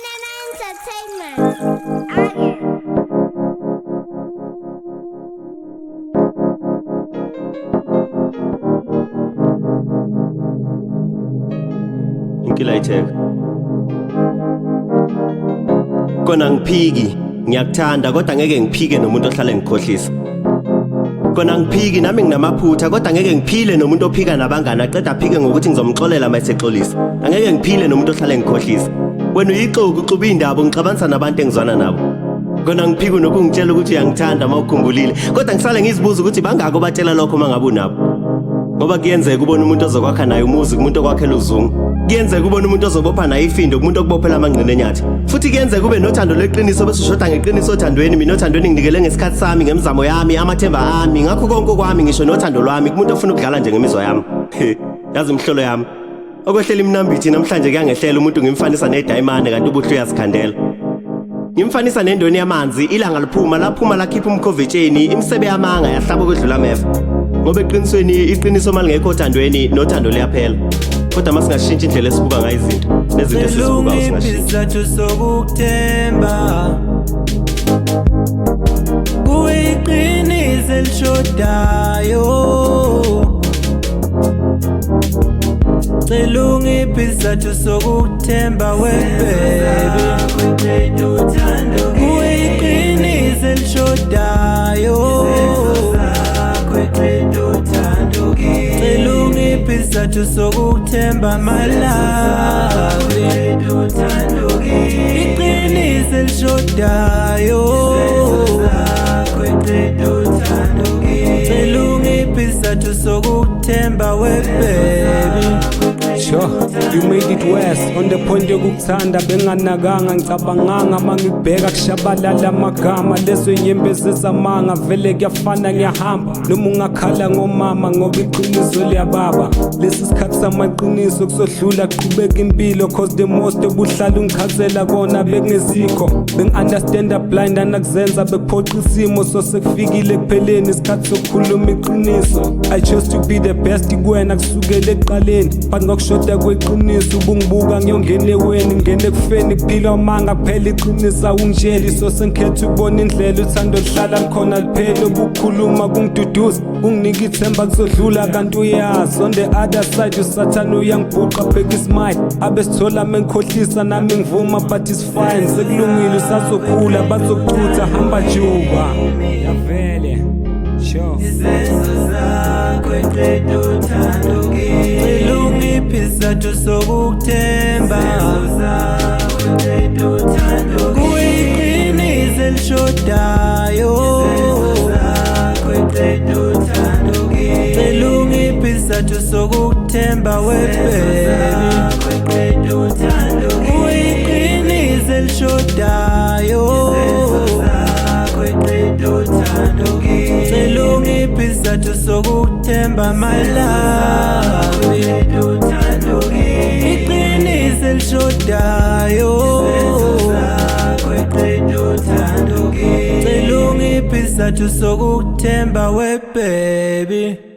NNN Entertainment. Ake. Inkilayitheka. Kona ngiphiki, ngiyakuthanda kodwa ngeke ngiphike nomuntu ohlala engikhohlisa. Kona ngiphiki nami nginamaphutha kodwa ngeke ngiphile nomuntu ophika nabangani aqeda aphike ngokuthi ngizomxolela uma esexolisa. Angeke ngiphile nomuntu ohlala engikhohlisa. Wena uyixoki uxuba indaba ungixabanisa nabantu engizwana nabo. Kona ngiphike nokungitshela ukuthi uyangithanda uma ukhumbulile kodwa ngisale ngizibuza ukuthi bangaki obatshela lokho uma ngabe unabo. Ngoba kuyenzeka ubone umuntu ozokwakha naye umuzi kumuntu okwakhela uzungu. Kuyenzeka ubone umuntu ozobopha naye ifindo kumuntu okubophela amangqina enyathi. Futhi kuyenzeka ube nothando lweqiniso bese ushoda ngeqiniso othandweni mina othandweni nginikele ngesikhathi sami ngemizamo yami amathemba ami ngakho konke okwami ngisho nothando lwami kumuntu ofuna ukudlala nje ngemizwa yami. Yazi imhlolo yami. Okwehlela imnambithi namhlanje kuyangehlela umuntu ngimfanisa nedayimane kanti ubuhle uyazikhandela. Ngimfanisa nendoni yamanzi ilanga liphuma laphuma lakhipha umkhovetsheni imisebe yamanga yahlaba kwedlula ameva. Ngoba eqinisweni iqiniso malingekho othandweni nothando liyaphela. Kodwa masingashintsha indlela esibuka ngayo izinto nezinto esizibukayo singashintsha. Isizathu sokukuthemba kuwe iqiniso elishodayo Cela ungiphe isizathu sokukuthemba we baby Kuwe iqiniso elishodayo Cela ungiphe isizathu sokukuthemba my love Iqiniso elishodayo Cela ungiphe isizathu sokukuthemba we baby. Sure, you made it worse on the point yokukuthanda benganakanga ngicabanganga mangikubheka kushabalala amagama lezo nyembezi zamanga vele kuyafana ngiyahamba noma ungakhala ngomama ngoba iqiniso liyababa lesi sikhathi samaqiniso kusodlula kuqhubeka impilo cause the most obuhlala ungichazela kona bekungezikho bengi-understanda blind anakuzenza bekuphoqa isimo so sekufikile ekupheleni isikhathi sokukhuluma iqiniso. I chose to be the best kuwena kusukela ekuqaleni but ngokushoda kweqiniso ubungibuka ngiyongena eweni ngingena ekufeni kuphila amanga kuphela iqiniso awungitsheli so sengikhetha ukubona indlela uthando luhlala likhona liphele ukukhuluma kungiduduza kunginika ithemba kuzodlula kanti uyazi on the other side usathane uyangibhuqa bheka ismile abe sithola mengikhohlisa nami ngivuma but it's fine sekulungile usazokhula bazokuchutha hamba juba yavele sure. Izenzo zakho eqeda uthando kimi. Cela ungiphe isizathu sokukuthemba Kuyiqiniso elishodayo Cela ungiphe isizathu sokukuthemba we baby Kuyiqiniso elishodayo Cela ungiphe isizathu sokukuthemba my love Iqiniso elishodayo Cela ungiphe isizathu sokukuthemba we baby.